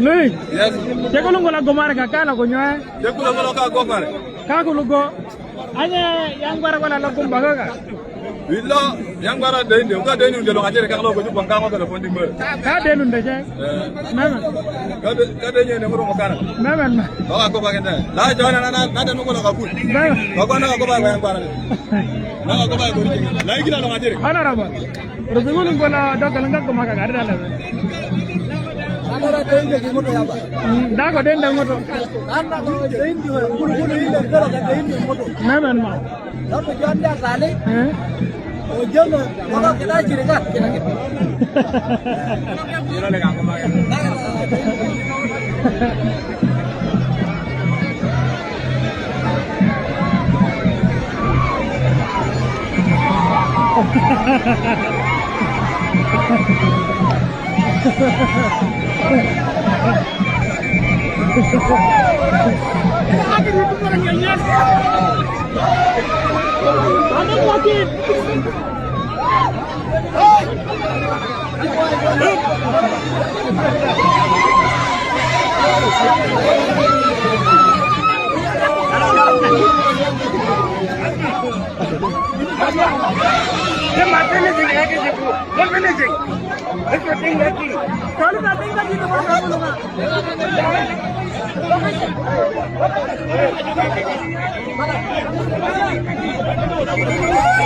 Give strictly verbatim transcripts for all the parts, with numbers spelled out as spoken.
Luis, yes. Chékolo ngo la gomarga, kala ko ñoe. Chékolo ngo la ka gomar. Ka ko lugo. Aña yang bara wala la kumba ka. Wilo, yang bara de inde, uka de inde lo ngajere ka lo ko ju bangka ko telepon di mer. Ka de inde je. Eh. Mama. Ka de, ka de inde mo kana. Mama, ma. Lo ka ko ba kende. La jona na na na de no ko lo ka ku. Mama. Lo ko na ko ba yang bara. Lo ka ko ba ko. La ikila lo ngajere. Honorable. Pero según en cuanto a dato, no tengo más que agarrar la. Ahora te digo que no te llama. Mm, dato, den, den, otro. Anda, no, te digo, uno, uno, uno, pero que te digo, otro. No, no, no. No, pues yo andé a salir. ¿Eh? O yo no, no, no, que nadie quiere acá, que nadie.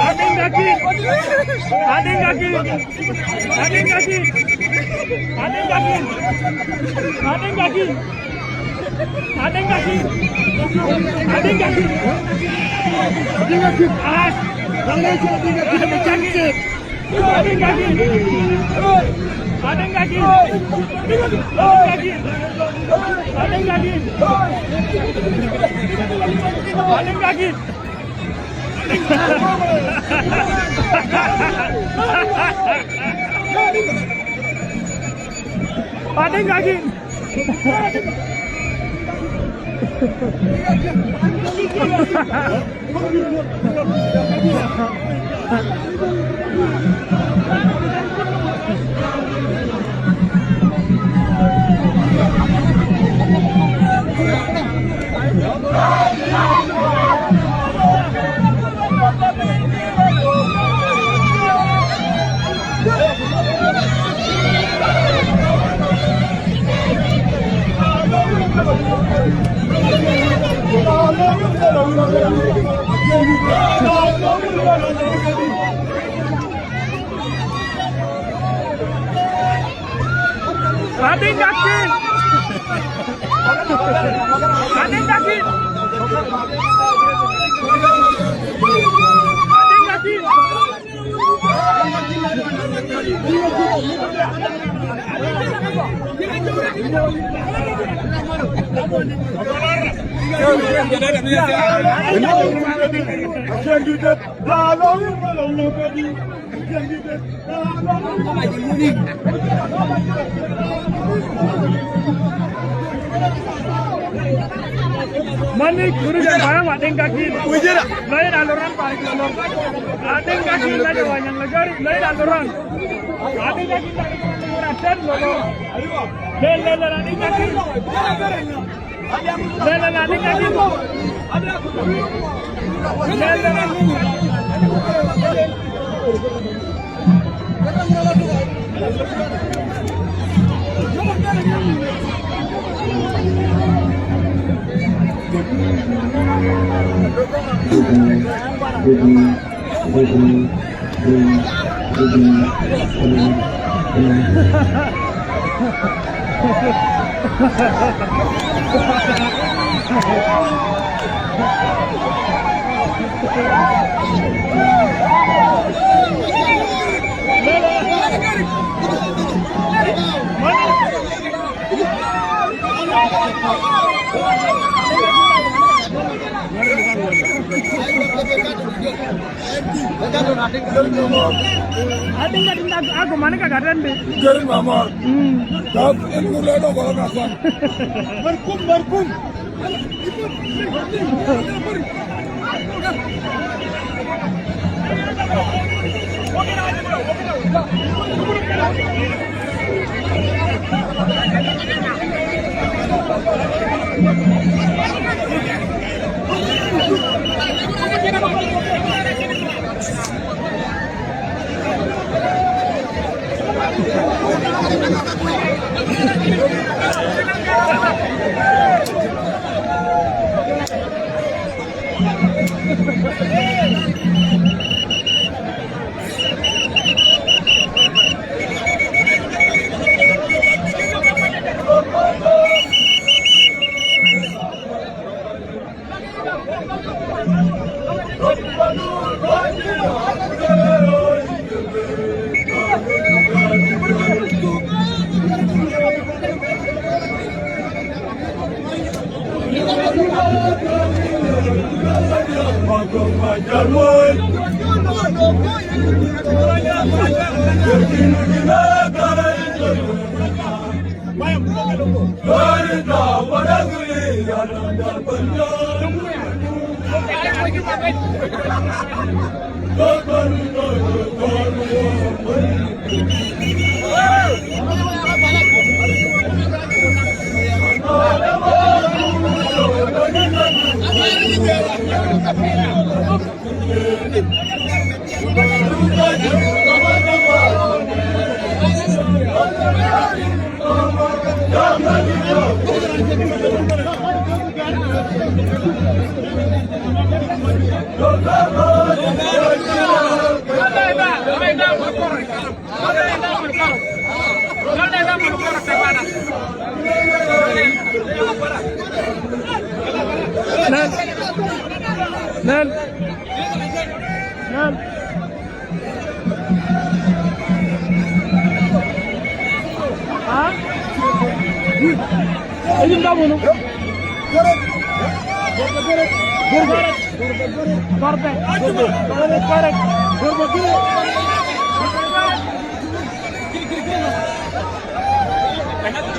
Aden gaki. Aden gaki. Aden gaki. Aden gaki. Aden gaki. Aden gaki. Aden gaki. Ah. Aden gaki. Aden gaki. Aden gaki. Aden gaki. Aden gaki. Aden gaki. Aden gaki. Aden gaki. Aden gaki. Manik, guru jan bayang wa aden gaki. Wajira. Lain aluran parik lolor. Aden gaki lain wayang lagari, lain aluran. Aden gaki tarik lolor, aden lolor. Le, le, le, aden gaki. Ating ka din ako, ako, mana ka garan de? Garan mama. Hmm. Tap, en mula no ko kasan. Markum, markum. Nan. Nan. Nan. Ha? Ini nggak bunuh. Gorbek. Gorbek, gorbek.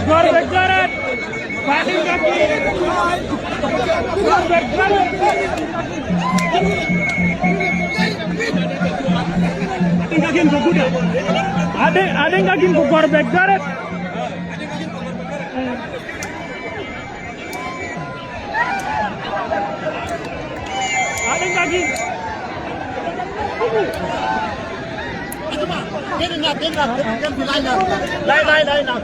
Gorbek, gorbek. Paling kaki. Gorbek, gorbek. Ada, ada yang kaki gorbek, gorbek. Aling lagi. Lain, lain, lain, lain.